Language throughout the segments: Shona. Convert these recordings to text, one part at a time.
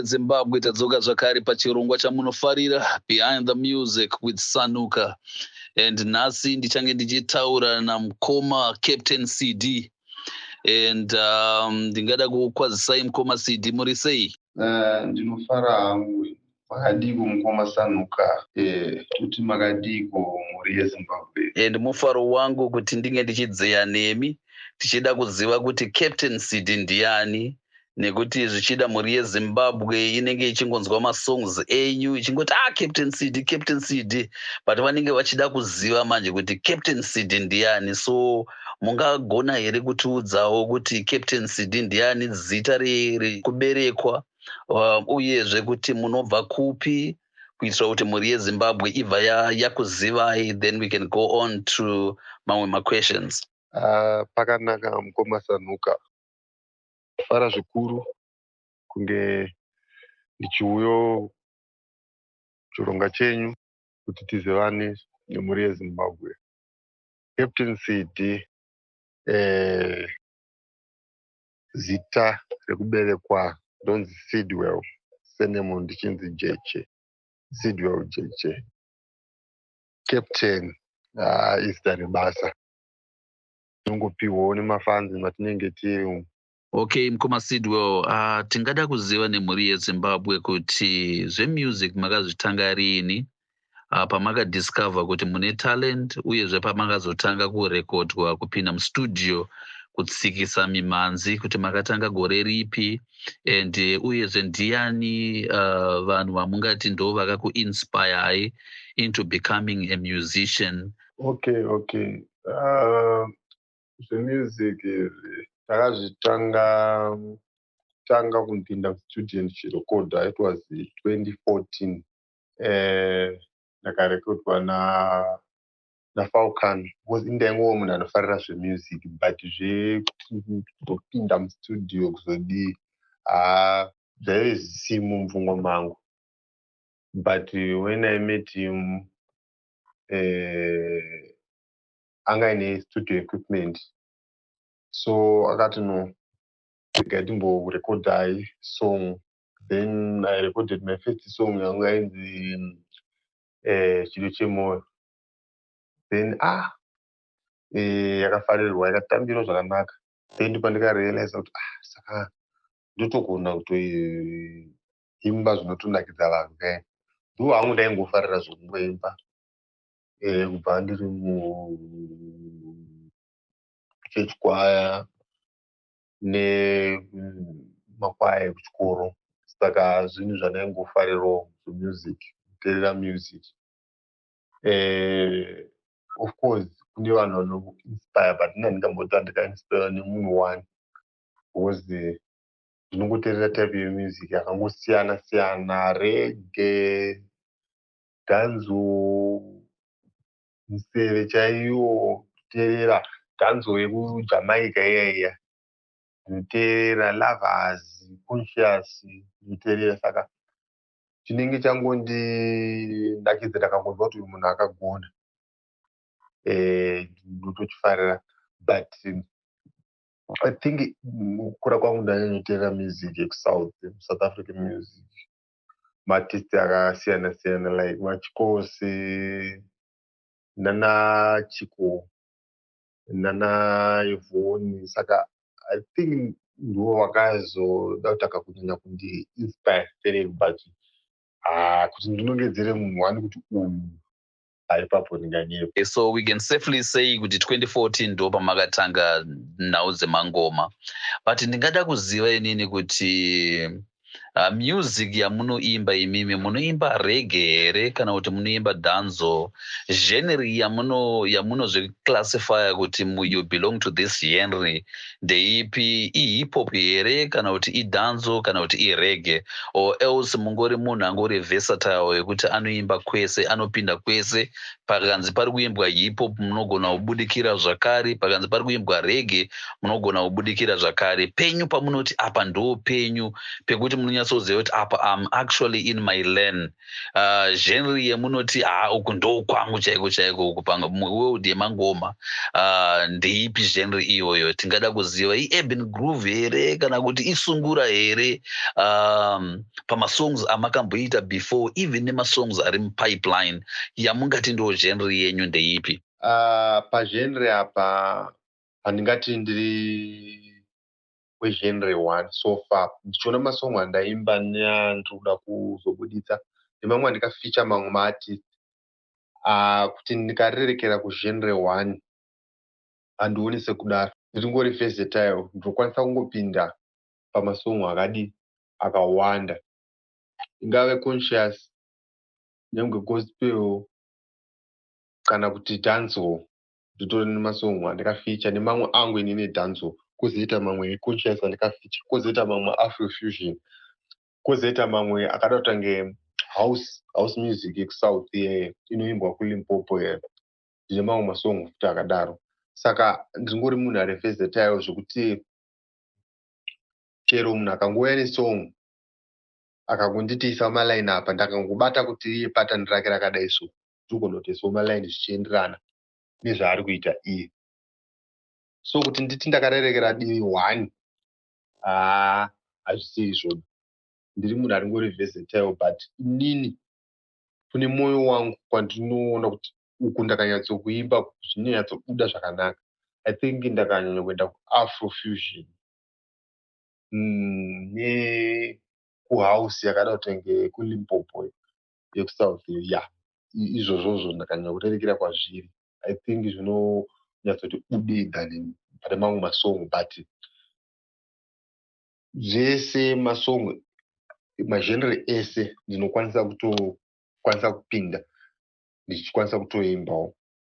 Yezimbabwe, tadzoka zvakare pachirongwa chamunofarira, Behind the Music with Sanuka, and nhasi ndichange ndichitaura namukoma Captain CD and ndingada kukwazisai, mukoma CD. Muri sei? Ndinofara hangu. Makadiko, mukoma Sanuka? Kuti makadiko, mhuri yeZimbabwe? And mufaro wangu kuti ndinge ndichidzeya nemi, tichida kuziva kuti Captain CD ndiani, nekuti zvichida mhuri yeZimbabwe inenge ichingonzwa masongs enyu ichingoti, "Ah, Captain CD, Captain CD," but vanenge vachida kuziva manje kuti Captain CD ndiani. So mungagona here kutiudzawo kuti Captain CD ndiani, zita rekuberekwa, uyezve kuti munobva kupi, kuitira kuti mhuri yeZimbabwe ibva yakuzivai? Then we can go on to mamwe maquestions. Pakanaka, mukoma Sanuka. Fara zvikuru kunge ndichiuyo chironga chenyu kuti tizivane nemhuri yeZimbabwe. Captain CD, zita rekuberekwa ndonzi Sidwell, surname ndichinzi Jeche, Sidwell Jeche. Captain izita rebasa, tinongopiwawo nemafans matinenge tiri umu. Okay, mukoma Sidwell, tingada kuziva nemhuri yeZimbabwe kuti zvemusic makazvitanga riini, pamakadiscover kuti mune talent, uyezve pamakazotanga kurekodwa, kupinda mustudio, kutsikisa mimhanzi, kuti makatanga gore ripi, and uyezve ndiani vanhu vamungati ndo vakakuinspirei into becoming a musician? Okay, zvemusic izvi takazvitanga tanga kupinda mustudio ndichirekodha, it was 2014. Ndakarekodwa naFalcon because indaingova munhu anofarira zvemusic, but zvekuti kuzopinda mustudio kuzodii, haa, zvaive zvisimo mupfungwa mangu. But when I met him, anga aine studio equipment, so akati, "No, regai timborekodhai song." Then I recorded my first song yangu yainzi "Chido Chemoyo". Then yakafarirwa, ikatambirwa zvakanaka. Then ndopandikarealiza kuti, ah, saka ndotogona kutoimba zvinotonakidza vanhu kai. Ndo hangu ndaingofarira zvokungoimba kubva ndiri muchechi kwaya nemakwaya ekuchikoro. Saka zvinhu zvandaingofarirawo zvemusic, kuteerera music. Of course kune vanhu vanoinspire, but ini handingamboti ndakainspirwa nemunhu one, because ndinongoteerera type yemusic yakangosiyana siyana, reggae, dancehall, museve chaiwo, kuteerera dancehall yekuJamaica iya iya ndinoteerera, Lovers Conscious ndinoteerera. Saka chinenge changondinakidza, ndakangonzwa kuti uyu munhu akagona, ndinotochifarira. But I think mukukura kwangu ndanyanyoteerera music yekuSouth, South African music, maartist akasiyana siyana like Machikosi nana Chiko nana Yvonne. Saka I think ndo vakazoda kutanga kunyanya kundiinspire stereki, but kuti ndinongedzere munhu wani kuti uyu, haipapo ndinganyepa. So we can safely say kuti 2014 ndo pamakatanga nhau dzemangoma. But ndingada kuziva inini kuti music yamunoimba imimi, munoimba reggae here kana kuti munoimba dancehall? Genre yamunozviclassifya kuti you belong to this genre ndeipi? Ihip hop here kana kuti idancehall kana kuti ireggae, or else mungori munhu angori versatile yekuti anoimba kwese, anopinda kwese? Pakanzi pari kuimbwa hip hop, munogona kubudikira zvakare. Pakanzi pari kuimbwa reggae, munogona kubudikira zvakare. Penyu pamunoti apa ndo penyu pekuti munonyatsoziva kuti yamunonyatsoziva kuti apa am actually in my lane, genre yemunoti, ha, uku ndo kwangu chaiko chaiko uku paworld yemangoma, ndeipi genre iyoyo? Tingada kuziva, iurban groove here kana kuti isungura here, pamasongs amakamboita before, even nemasongs ari mupipeline, yamungati ndo genre yenyu ndeipi? Pagenre apa, handingati ndiri wegenre one. So far ndichiona masong andaimba neandiri kuda kuzobuditsa nemamwe andikafeature mamwe maartist, kuti ndikarerekera kugenre one, handioni sekudaro. Ndiringori versatile, ndinokwanisa kungopinda pamasong akadi akawanda, ingave conscious, nyange gospel kana kuti dancehall. Nditori nemasong andikafeature nemamwe angu inini dancehall, kwozoita mamwe econscious andikafeature, kwozoita mamwe afrofusion, kwozoita mamwe akada kutange house music yekusouth inoimbwa kuLimpopo. Ndine mamwe masong futi akadaro. Saka ndingori munhu ari versatile, zvekuti chero munhu akangouya nesong, akangonditi isa maline apa, ndakangobata kuti iye pattern rake rakadai, so ndogona kutoisawo maline zvichienderana nezvaari kuita iye. So kuti nditi ndakarerekera divi one, haa, hazvisi izvozvo. Ndiri munhu aringori versatile, but inini kune mwoyo wangu kwandinoona kuti uku ndakanyatsokuimba zvinonyatsobuda zvakanaka, I think ndakanyanya kuenda kuafrofusion nekuhouse yakada kutenge kuLimpopo yekusouth. Ya, izvozvozvo ndakanyanya kurerekera kwazviri. I think zvinonyatsoti bude than pane mamwe masong, but zvese masong, magenre ese ndinokwanisa kutokwanisa kupinda ndichikwanisa kutoimbawo.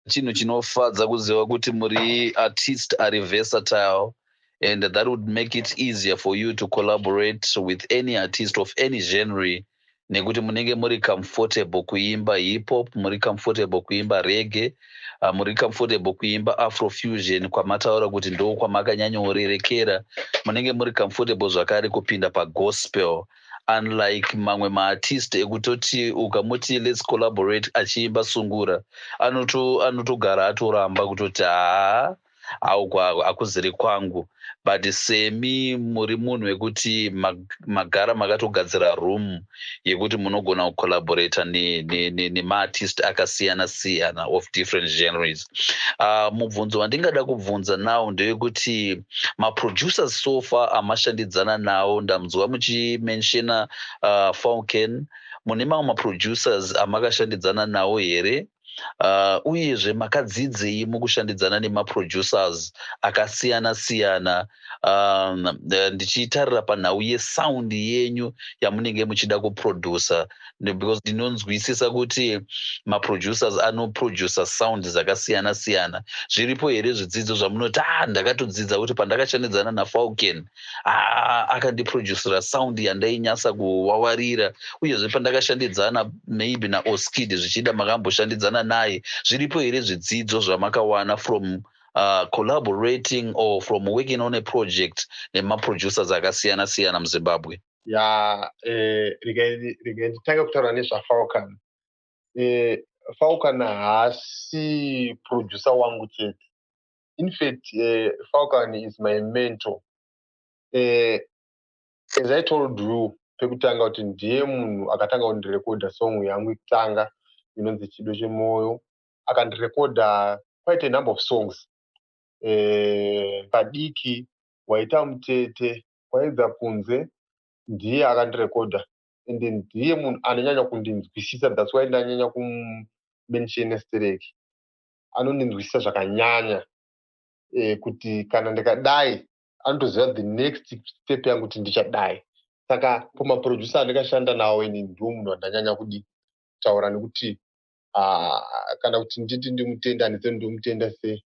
Chinhu chinofadza kuziva kuti muri artist ari versatile, and that would make it easier for you to collaborate with any artist of any genre, nekuti munenge muri comfortable kuimba hip hop, muri comfortable kuimba reggae, muri comfortable kuimba afrofusion kwamataura kuti ndo kwamakanyanyorerekera. Munenge muri comfortable zvakare kupinda pagospel, unlike mamwe maartist ekutoti ukamuti, "Let's collaborate," achiimba sungura, anotogara atoramba kutoti, "Haa, auku hakuziri kwangu." But semi muri munhu wekuti magara makatogadzira room yekuti munogona kucollaborata nemaartist akasiyana siyana of different genres. Mubvunzo wandingada kubvunza now ndewekuti maproducers so far amashandidzana nawo, ndamunzwa muchimentiona Falcon, mune mamwe maproducers amakashandidzana nawo here? Uyezve makadzidzei mukushandidzana nemaproducers akasiyana siyana, ndichitarira panhau yesound yenyu yamunenge muchida kuproducer? Because ndinonzwisisa kuti maproducers anoproducer sound dzakasiyana siyana. Zviripo here zvidzidzo zvamunoti, ah, ndakatodzidza kuti pandakashandidzana naFalcon, ah, akandiproducera sound yandainyasa kuwawarira, uyezve pandakashandidzana maybe naOskid, zvichida makamboshandidzana naye, zviripo here zvidzidzo zvamakawana from collaborating or from working on a project nemaproducers akasiyana siyana muZimbabwe? Ya, regai nditange kutaura nezvaFalcon. Falcon haasi producer wangu chete. In fact, Falcon is my mentor. As I told you pekutanga kuti ndiye munhu akatanga kundirekodha song yangu yekutanga inonzi "Chido Chemwoyo". Akandirekodha quite a number of songs, "Padiki", "Waita Mutete", "Kwaedza Kunze", ndiye akandirekodha, ende ndiye munhu anonyanya kundinzwisisa. That's why ndanyanya kumentiona stereki. Anondinzwisisa zvakanyanya, kuti kana ndikadai anotoziva the next step yangu kuti ndichadai. Saka pamaproducer andikashanda nawo, ini ndiwo munhu wandanyanya kudi kutaura, nekuti kana kuti nditi ndimutenda, handisei ndomutenda sei.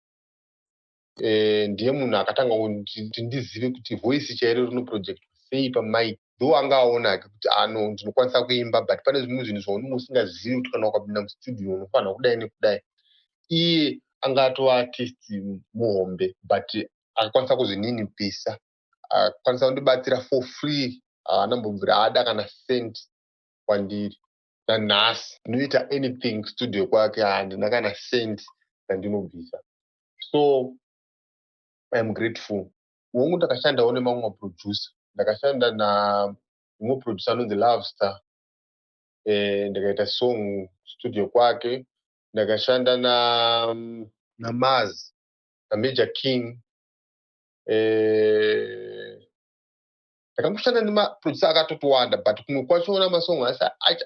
Ndiye munhu akatanga kuti ndizive kuti voice chairo rinoprojectwa sei pamic, though anga aona hake kuti ano ndinokwanisa kuimba, but pane zvimwe zvinhu zvaunenge usingazivi kuti kana ukapinda mustudio unofanira kudai nekudai. Iye anga atova artist muhombe, but akakwanisa kuzvininipisa, akakwanisa kundibatsira for free. Haana mbobvira ada kana cent kwandiri. Nanhasi ndinoita anything studio kwake, handina kana cent randinobvisa. So I am grateful. Hongu, ndakashandawo nemamwe maproducer. Ndakashanda namumwe producer anonzi Lovestar, ndikaita song studio kwake. Ndakashanda naMaz, naMajor King. Ndakangoshanda nemaproducer akatotowanda, but kumwe kwachona masong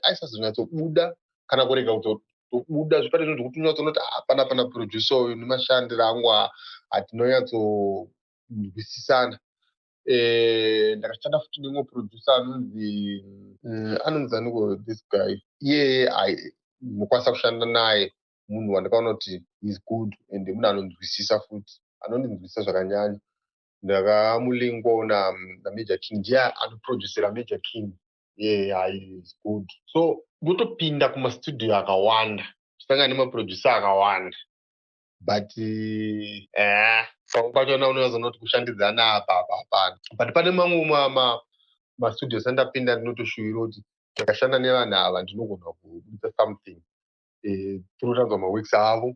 aisazonyatsobuda kana kurega kutobuda. Zvipate zvinhu zvekuti unyatsoona kuti hapana pana producer uyu nemashandiro angu hatinonyatsonzwisisana. Ndakashanda futi nemumwe producer anonzi aniko this guy iyeye, ndinokwanisa kushanda naye. Munhu wandakaona kuti is good and munhu anonzwisisa futi, anondinzwisisa zvakanyanya. Ndakamulingwawo naMajor King, ndiye anoproducera Major King. Yeah, is good. So ndotopinda kumastudio akawanda, chisangana nemaproducer akawanda, but pamwe pachona unozoona kuti kushandidzana apa apa hapana. But pane mamwe mastudios andapinda, ndinotoshuwira kuti ndakashanda nevanhu ava, ndinogona kubudisa something tinotanzwa maworks avo.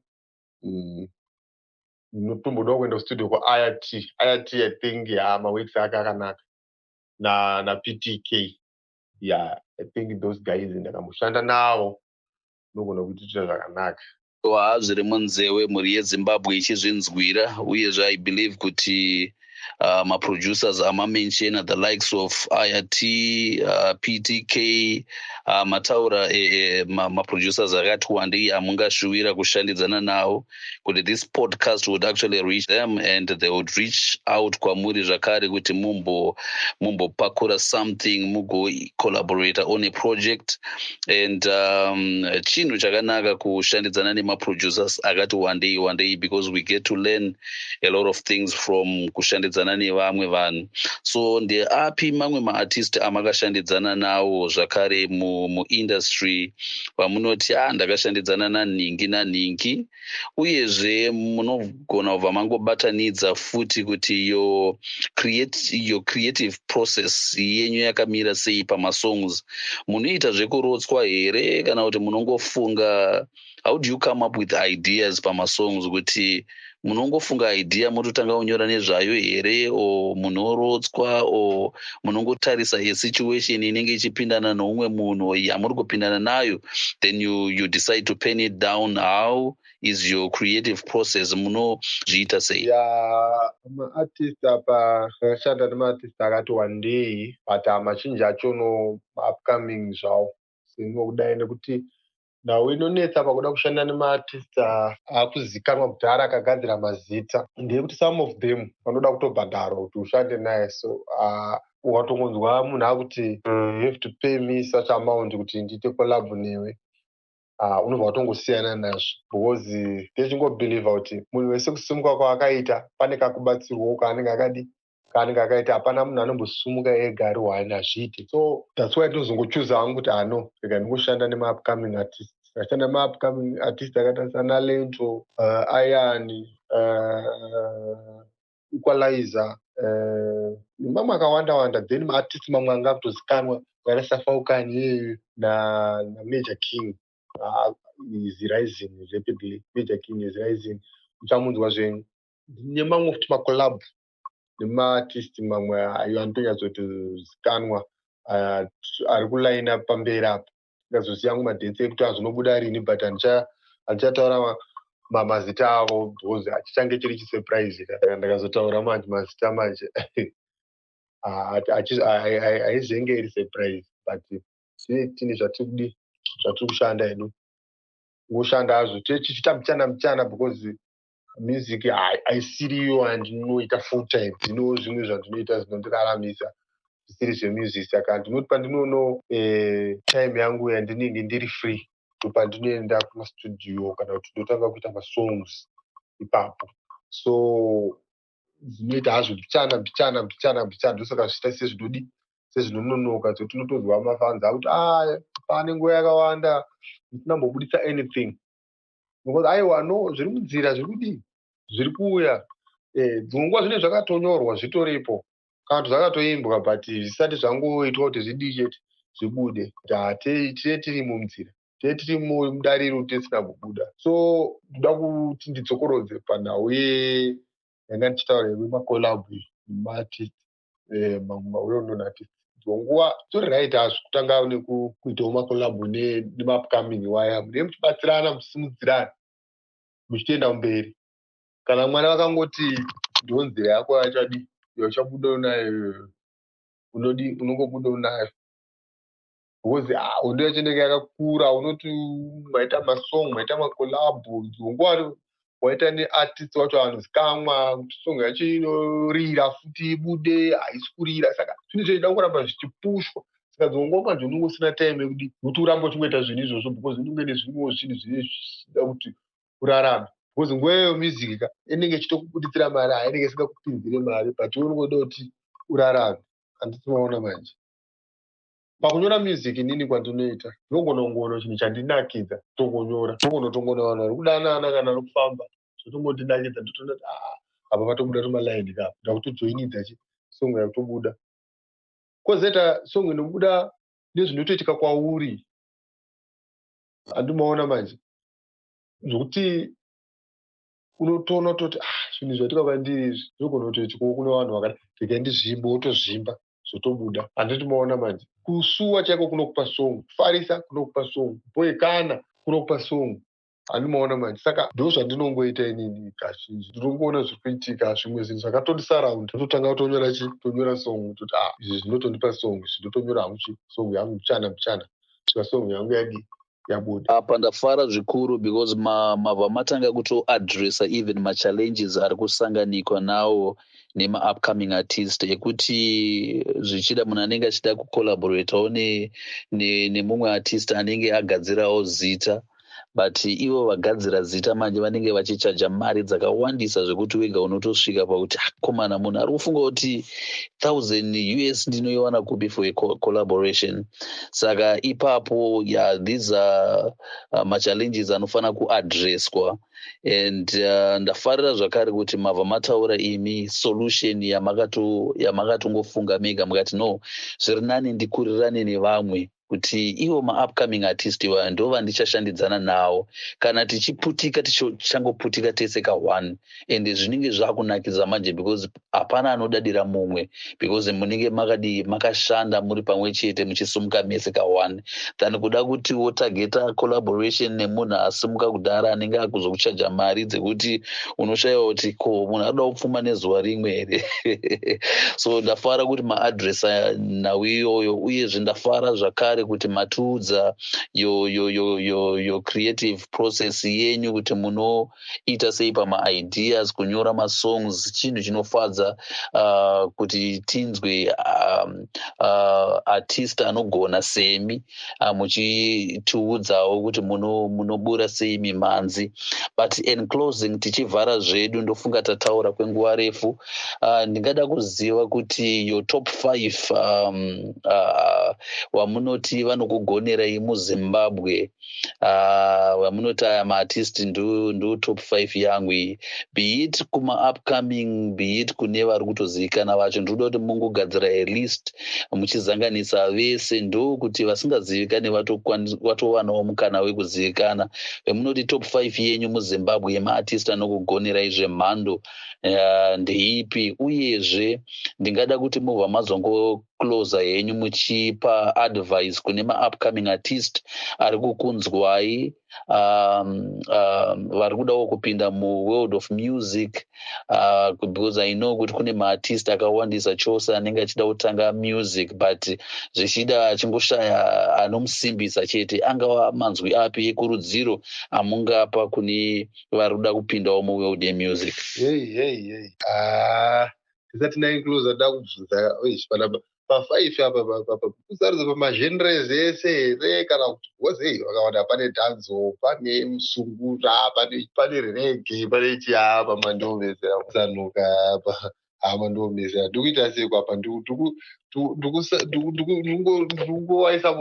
Ndinotombodawo kuenda kustudio kwaIRT. IRT, I think ya maworks ake akanaka, naPTK. Yeah, I think those guys ndakamboshanda navo, ndinogona kuitira zvakanaka. Zviri munzeve mhuri yeZimbabwe ichizvinzwira. Uyezve I believe kuti maproducers amamentiona, the likes of IRT, PTK, mataura maproducers akati wandei amungashuwira kushandidzana navo, kuti this podcast would actually reach them and they would reach out kwamuri zvakare kuti mumbopakura something, mugocollaborata on a project. And chinhu chakanaka kushandidzana nemaproducers akati wandei wandei, because we get to learn a lot of things from kushandidzana nevamwe vanhu. So ndeapi mamwe maartist amakashandidzana nawo zvakare muindustry vamunoti, a ndakashandidzana nanhingi nanhingi? Uyezve munogona kubva mangobatanidza futi kuti your creative process yenyu yakamira sei pamasongs? Munoita zvekurotswa here kana kuti munongofunga? How do you come up with ideas pamasongs, kuti munongofunga idea mototanga kunyora nezvayo here, o munorotswa, o munongotarisa yesituation inenge ichipindana noumwe munhu yamuri kupindana nayo, then you decide to pen it down? How is your creative process? Munozviita sei? Ya, maartist apa akashanda nemaartist akati wandei, but mazhinji achono maupcoming zvawo sengokudai, nekuti nhau inonetsa pakuda kushanda nemaartist akuzikanwa kudhara, akagadzira mazita, ndeyekuti some of them vanoda kutobhadharwa kuti ushande naye. So ukatongonzwa munhu akuti, "You have to pay me such amount kuti ndiite collab newe," unobva watongosiyana nazvo, because techingobhilivha kuti munhu wese kusimuka kwaakaita pane kakubatsirwawo kaanenge akadi kaanenge akaita. Hapana munhu anombosimuka ega ari one, hazviite. So that's why ndinozongochuza hangu kuti ano rega ndingoshanda nemaupcoming artist. Ndashanda nemaupcoming artist akaita sana Lento, Ayani, Equalizer, nemamwe akawanda wanda. Then maartist mamwe anga akutozikanwa akaita saFalcon iyeyu naMajor King. Is rising rapidly. Major King is rising, muchamunzwa zvenyu. Nemamwe futi macollab nemaartist mamwe ayo anotonyatsotozikanwa, ari kulaina pamberi apa. Ndingazoziva hangu madates ekuti azvinobuda rini, but handichataura mazita avo because hachichange chiri chisurprise. Ndakazotaura manje mazita manje, haizenge iri surprise, but tine zvatiri zvatiri kushanda hedu, kungoshanda hazvo tichiita mbichana mbichana, because music haisiriyo yandinoita full time. Ndino zvimwe zvandinoita zvinondiraramisa zvisiri zvemusic. Saka ndinoti pandinoonawo time yangu yandinenge ndiri free, ndopandinoenda kumastudio kana kuti ndotanga kuita masongs ipapo. So zvinoita hazvo mbichana mbichana mbichana mbichana, ndosaka zvichiita sezvinodi sezvinononoka. So tinotonzwa mafans akuti, "A, pane nguva yakawanda musina kumbobudisa anything," because aiwa, no, zviri munzira, zviri kudii, zviri kuuya. Dzimwe nguva zvinenge zvakatonyorwa, zvitoripo. Kana kuti zvakatoimbwa, but zvisati zvangoitwa kuti zvidii chete, zvibude. Kuti tine tiri munzira, tine tiri mudariro, tisina kubuda. So ndoda kuti ndidzokorodze panhau yanga ndichitaura yemacollab nemaartist, mamwe artist. Nguva tori right hazvo kutanga nekuitawo macollab nemaupcoming waya, munenge muchibatsirana, muchisimudzirana, muchitoenda mberi. Kana mwana vakangoti ndo nzira yako yachadi yauchabuda nayo, unodi unongobuda nayo, because hondo yacho inenge yakakura. Unoti maita masong, maita macollab, nguva waita neartist wacho anozikamwa, kuti song yacho inorira futi, ibude, haisi kurira. Saka zvinhu zvoida kuramba zvichipushwa. Saka dzimwe nguva manje unenge usina time yekudi kuti urambe uchingoita zvinhu izvozvo, because unenge nezvimwewo zvinhu zvinenge zvichida kuti urarame, because nguva iyoyo music ka inenge ichitokubuditsira mari, hainenge isingakupinzire mari, but iwe unongoda kuti urarame. Handiti maona manje? Pakunyora music, inini kwandinoita, ndinogona kungoona chinhu chandinakidza, tongonyora. Togona vanhu vari kudanana kana vari kufamba, zvotongondinakidza, ndotoona kuti aa, apa patobuda tumalaini kapa, ndakutojoinidza chi song yakutobuda. Kwozoita song inobuda nezvinotoitika kwauri. Handimaona manje? Zvokuti unotoona kutoti, ah, zvinhu zvaitika kwandiri izvi zvinogona kutoitikawo kune vanhu vakati regai ndizvimbe, wotozvimba, zvotobuda. Handiti maona manje? Kusuwa chaiko kunokupa song, kufarisa kunokupa song, kuboekana kunokupa song. Handimaona manje? Saka ndo zvandinongoita inini. Kazhinji ndinongoona zviri kuitika, zvimwe zvinhu zvakatondisaraunda, ndototanga kutonyora chi tonyora song, toti, ah, izvi zvinotondipa song izvi, ndotonyora hangu chi song yangu mbichana mbichana, svika song yangu yadi yabuda. Apa ndafara zvikuru because mabva matanga kutoadressa even machallenges ari kusanganikwa nawo nemaupcoming artist, ekuti zvichida munhu anenge achida kucollaboratawo nemumwe artist anenge agadzirawo zita, but ivo vagadzira zita manje vanenge vachichaja mari dzakawandisa, zvekuti wega unotosvika pakuti, akomana, munhu ari kufunga kuti 1000 US ndinoiwana kupi for a collaboration? Saka ipapo, yeah, these are machallenges anofanira kuadresswa. And ndafarira zvakare kuti mabva mataura imi solution yamakatongofunga mega, mukati, no, zviri nani ndikurirane nevamwe, kuti ivo maupcoming artist ivayo ndo vandichashandidzana navo. Kana tichiputika, tichangoputika tese ka1, ende zvinenge zvakunakidza manje, because hapana anodadira mumwe, because munenge makadii, makashanda muri pamwe chete, muchisumuka mese ka1, than kuda kuti wotageta collaboration nemunhu asimuka kudhara, anenge akuzokuchaja mari dzekuti unoshayiwa kuti ko munhu anoda kupfuma nezuva rimwe here. So ndafara kuti maadresa nhau iyoyo. Uyezve ndafara zvakare kuti matiudza yo creative process yenyu, kuti munoita sei pamaideas, kunyora masongs. Chinhu chinofadza kuti tinzwe artist anogona semi muchitiudzawo kuti munobura sei mimhanzi. But in closing, tichivhara zvedu, ndofunga tataura kwenguva refu, ndingada kuziva kuti your top five wamunoti vanokugonerai muZimbabwe, vamunoti aya maartist ndo top five yangu iyi, be it kuma-upcoming, be it kune vari kutozivikana vacho. Ndinoda kuti mungogadzira a list muchizanganisa vese, ndokuti vasingazivikani vatowanawo mukana wekuzivikana. Vemunoti top five yenyu muZimbabwe yemaartist anokugonerai zvemhando ndeipi? Uyezve ndingada kuti mubva mazongoclosa henyu muchipa advice kune maupcoming artist ari kukunzwai, vari kudawo kupinda muworld of music, because I know kuti kune maartist akawandisa chose anenge achida kutanga music, but zvichida achingoshaya anomusimbisa chete. Angava manzwi api ekurudziro amungapa kune vari kuda kupindawo muworld yemusic? Hei, hei, hei, ah, tisati ndainclosa, nda kubvunza panapa pafive apa, kusarudza pamagenres ese here, kana kuti because ei vakawanda, pane dancehall, pane musungura, pane reggae, pane chiapa, mandiomesera kusanuka apa. Ha, mandiomesera. Ndikuita sei kwapa? Ndikungowaisa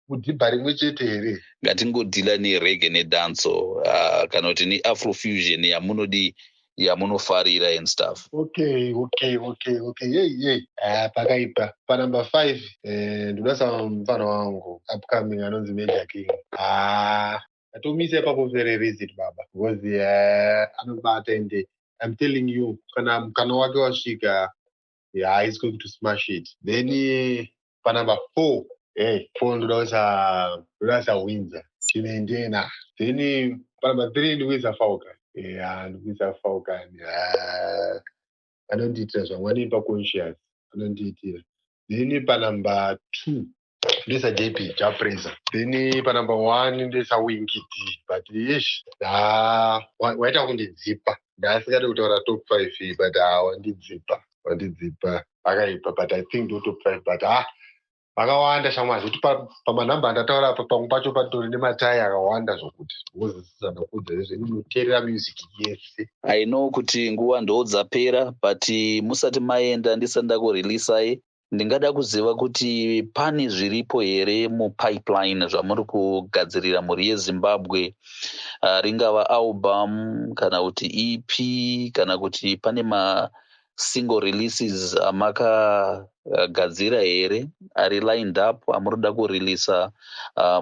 mudhibha rimwe chete here? Ngatingodhila nereggae nedancehall, kana kuti neafrofusion yamunodi. Yamunofarira and stuff. Okay, yei yei, ah, pakaipa. Panumber 5 ndinoisa mufana wangu upcoming anonzi Major King. Ah, atomisa ipapo for a reason, baba, because anobata, ende I'm telling you, kana mukana wake wasvika, yeah, he's going to smash it. Then panumber 4, hey, 4 ndoda kuisa Windsor Chinendena. Then panumber 3 ndikuisa Falcon. Yeah, ndikuisa Falcon. Yeah, anondiitira zvamwanipa conscious, anondiitira. Then panumber 2 ndoisa JP Japresa. Then panumber 1 ndoisa Winky D. But ish, ha, waita kundidzipa. Ndasingadi kutaura top 5, but ha, wandidzipa, wandidzipa, pakaipa. But I think ndo top 5, but ha, vakawanda shamwari, zvekuti pamanhamba andataura apa, pamwe pacho patori nematai akawanda zvokuti wozisana kudza izvo. Inoteerera music yese. I know kuti nguva ndo dzapera, but musati maenda, ndisati ndakureleasai, ndingada kuziva kuti pane zviripo here mupipeline zvamuri kugadzirira mhuri yeZimbabwe, ringava album kana kuti EP, kana kuti pane masingle releases amakagadzira here ari lined up amuri kuda kureleasa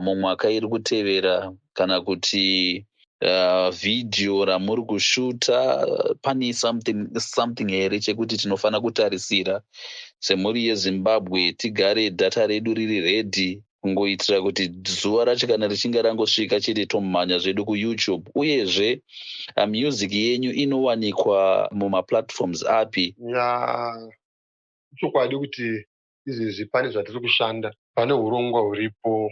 mumwaka iri kutevera, kana kuti vhidhiyo ramuri kushuta? Pane something here chekuti tinofanira kutarisira semhuri yeZimbabwe, tigare data redu riri ready, kungoitira kuti zuva racho kana richinge rangosvika chete, tomhanya zvedu kuYouTube? Uyezve, music yenyu inowanikwa mumaplatforms api? Ya, chokwadi kuti izvezvi pane zvatiri kushanda, pane urongwa huripo.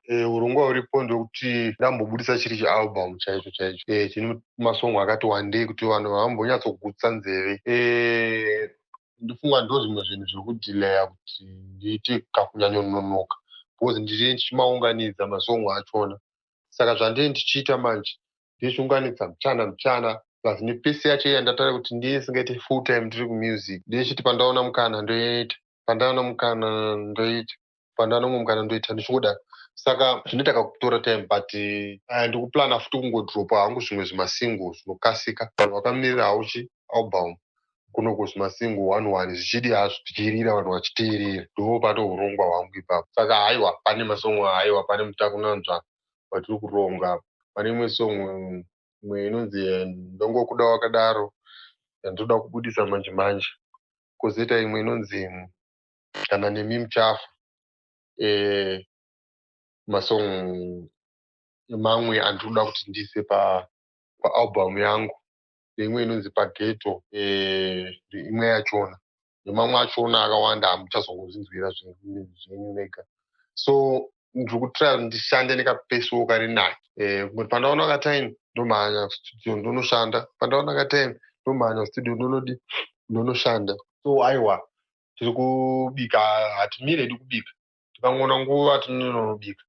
Urongwa huripo ndekuti ndambobudisa chiri chialbum chaicho chaicho, chine masongo akati wandei, kuti vanhu vambonyatsogutsa nzeve. Ndofunga ndo zvimwe zvinhu zviri kudhileya kuti ndiite kakunyanyononoka, because ndiri ndichimaunganidza masongo achona. Saka zvandiri ndichiita manje, ndichiunganidza muchana muchana, plus nepace yacho yandataura kuti ndiye singaite full time ndiri kumusic. Ndechiti pandaona mukana ndoita, pandaona mukana ndoita, pandaona mumwe mukana ndoita, ndichingodaro. Saka zvinoita kakutora time, but ndikuplana futi kungodropa hangu zvimwe zvimasingle zvinokasika. Vanhu vakamirira hauchi album kunoko, zvimasingle one one zvichidi hazvo, tichirira, vanhu vachiteerera. Ndo pato urongwa hwangu ipapo. Saka haiwa, pane masongo, haiwa, pane mutakunanzva watiri kuronga. Pane imwe song, imwe inonzi "Ndongokuda Wakadaro", yandoda kubudisa manje manje. Kwozoita imwe inonzi "Kana Nemi Muchafa". Masong mamwe andinoda kuti ndiise paalbum yangu, neimwe inonzi "Pageto", imwe yachona, nemamwe achona akawanda hamuchazongozvinzwira zvenyu mega. So ndiri kutraya kuti ndishande nekapesowo kari nani, kuti pandaona katime ndomhanya kustudio ndonoshanda, pandaona katime ndomhanya kustudio ndonodi ndonoshanda. So aiwa, tiri kubika, hatimire hedu kubika. Tikangoona nguva tinonobika,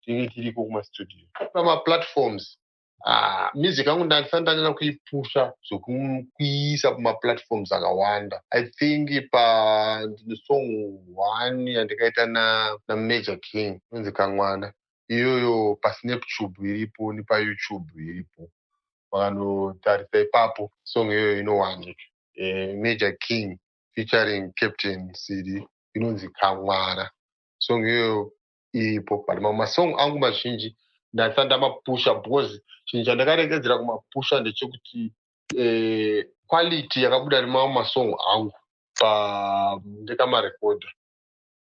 tinenge tiriko kumastudio. Pamaplatforms, ah, music yangu ndandisati ndanyanya kuipusha zvokuiisa kumaplatforms akawanda. I think pa ndine song one yandikaita naMajor King inonzi "Kamwana". Iyoyo paSnaptube iripo, nepaYouTube iripo. Vakanotarisa ipapo, song iyoyo inowanika. Major King featuring Captain CD, inonzi "Kamwana". Song iyoyo iripo, but mamwe masong angu mazhinji ndasati ndamapusha, because chinhu chandakaregedzera kumapusha ndechekuti quality yakabuda nemamwe masong angu ndekamarekodha,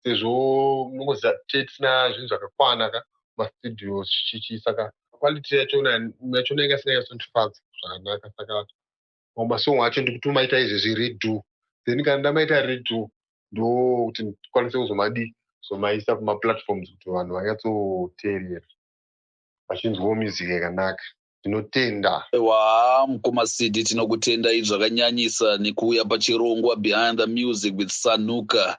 sezvo munongoziva tisina zvinhu zvakakwana ka mastudio chichi. Saka quality yachona yachona inga isina kunyatsondifadza zvakanaka. Saka mamwe masong acho ndikutomaita izvezvi redo. Then kana ndamaita redo, ndokuti ndikwanise kuzomadi kuzomaisa kumaplatforms kuti vanhu vanyatsoteerera, vachinzwawo music yakanaka. Ndinotenda. Wa mukoma CD, tinokutendai zvakanyanyisa nekuuya pachirongwa Behind the Music with Sanuka.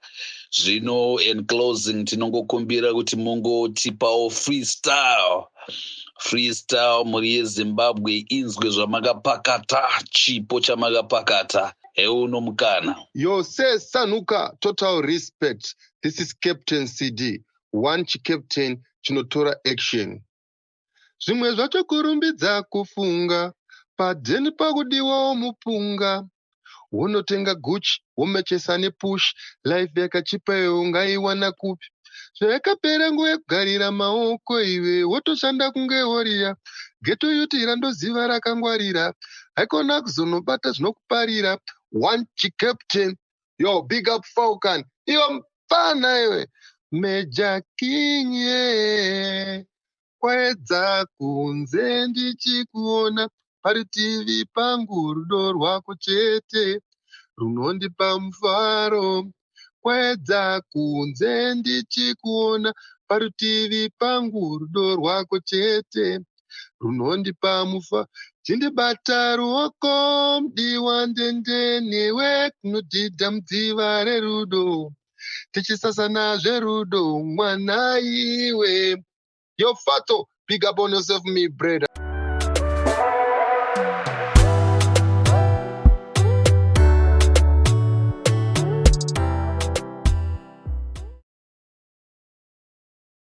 Zvino in closing, tinongokumbira kuti mungotipawo freestyle, freestyle, mhuri yeZimbabwe inzwe zvamakapakata, chipo chamakapakata. Heuno mukana. Yo, say Sanuka, total respect. This is Captain CD, one chicaptain chinotora action. Zvimwe zvacho kurumbidza kufunga. Padheni pakudiwawo mupunga. Wonotenga Gucci womechesa nepush. Life yakachipa iwe ungaiwana kupi? Zvayakapera nguva yekugarira maoko iwe wotoshanda kunge woriya. Ghetto youth randoziva rakangwarira. Haikona kuzonobata zvinokuparira. One Chicaptain. Yo, big up Falcon. Iwe mfana iwe. Major King, yeah. Kwaedza kunze ndichikuona parutivi pangu, rudo rwako chete runondipa mufaro. Kwaedza kunze ndichikuona parutivi pangu, rudo rwako chete runondipa mufa. Chindibata ruoko mudiwa, ndende newe kunodhidha mudziva rerudo, tichisasana zverudo mwana iwe. Yo Fato, big up on yourself, me brother.